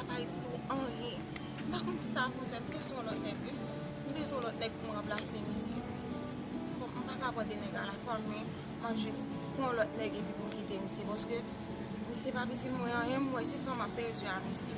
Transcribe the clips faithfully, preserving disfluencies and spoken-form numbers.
pa itil ou anyen. M pa konn sa pou m fè, m bezwen yon lòt nèg, wi. M bezwen yon lòt nèg pou m ranplase misye. Bon, m pa ka pran de nèg alafwa, men m ap jis pran yon lòt nèg epi pou m kite misye, paske misye p ap itil mwen anyen, m wè se tan m ap pèdi a misye.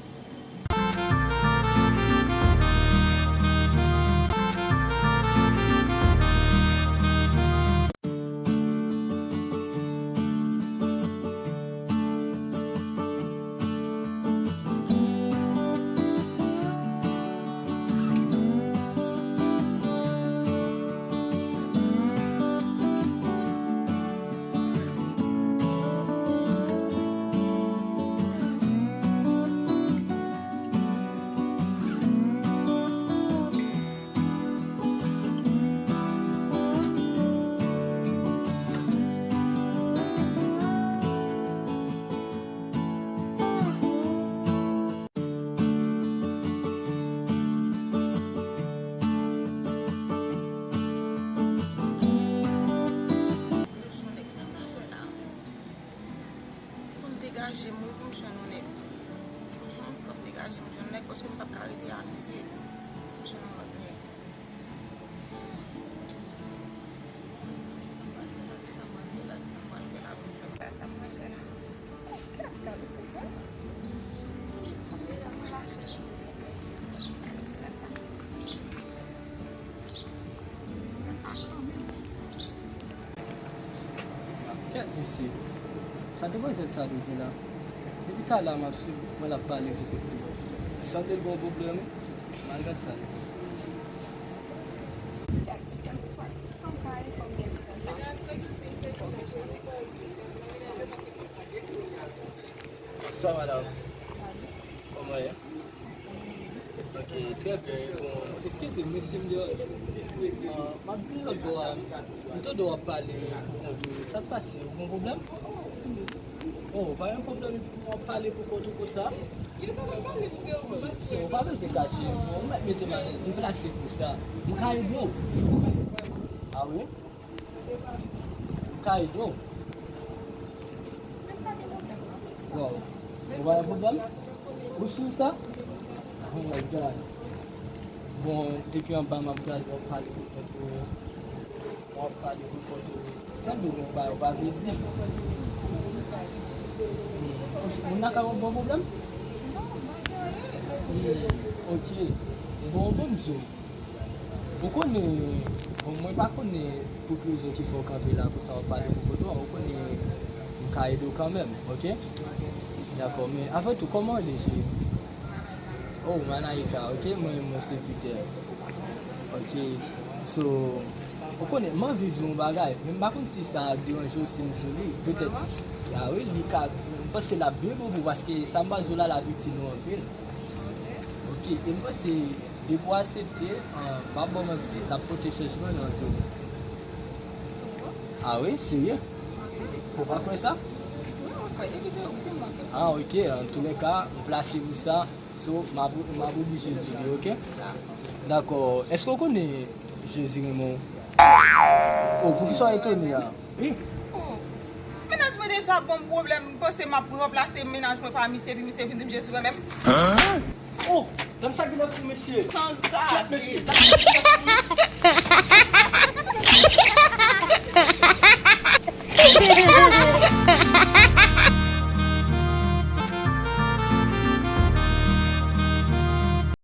Fò m degaje m, wi, pou m jwenn yon nèg. Mhm, fò m degaje m jwenn yon nèg, paske m p ap ka rete a misye. Fò m jwenn yon lòt nèg. Kisa m pral fè la? Kisa m pral fè la? Kisa m pral fè la pou m jwenn nèg? Kisa m pral fè la? Kèt mesye, sa demwazèl sa dwe gen la. Depi talè a m ap swiv, mwen l ap pale pou kote. Sanble l gen yon pwoblèm, wi. M al gad sa l ye. Bonsoir, madanm. Kòman w ye? Ok, trè byen. Bon, eskize m, mesye, m deranje w. Ah, m ap vin lòt bò a. M tande w ap pale pou kont ou. Sa k pase? Ou gen pwoblèm? Oh, pa gen pwoblèm pou w ap pale pou kont ou konsa. Ou pa bezwen kache. Bon, ou mèt mete m alèz. M plase pou sa. M ka ede w. Ah wi? M ka ede w. Waw. Ou pa gen pwoblèm? Ou si sa? Oh my God. Bon, epi anba m ap gade w ap pale pou kont ou. W ap pale pou kont ou. Sanble gen yon bagay ou pa vle di. Hmm. Ou si moun nan ka yon bon pwoblèm? Hmm, ok. Bon, bon, m di w. Ou konnen, bon, mwen pa konnen tout rezon ki fè w kanpe la konsa w ap pale pou kont ou a, ou konnen m ka ede w kanmenm, ok? Dakò, men avan tou, kòman w rele, cheri? Oh, Manaika, ok? Mwen, mwen se Peter. Ok, so, ou konnen, m anvi di w yon bagay, men m pa konn si sa ap deranje w si m di w li, petèt. Ah wi, li ka, m panse l ap byen bon pou w, paske sa m pral di w la, l ap itil ou anpil. Ok, e m panse, depi w aksepte, ah, m p ap ba w manti, l ap pote chanjman nan vi w. Ah wi, serye? Ou pa kwè sa? Ah, ok, antoulèka, m plase pou sa. So, m ap, m ap oblije di li, ok? Dakò. Èske w konnen Jezi renmen w? Oh, poukisa w etone a? Wi. Oh. Mennaj mwen deja ban m pwoblèm, m panse m ap ranplase mennaj mwen pa misye, epi misye vin di m Jezi renmen m. Oh, dam sa genlè fou, mesye. Sanzave. Kèt, mesye. Dam sa genlè fou.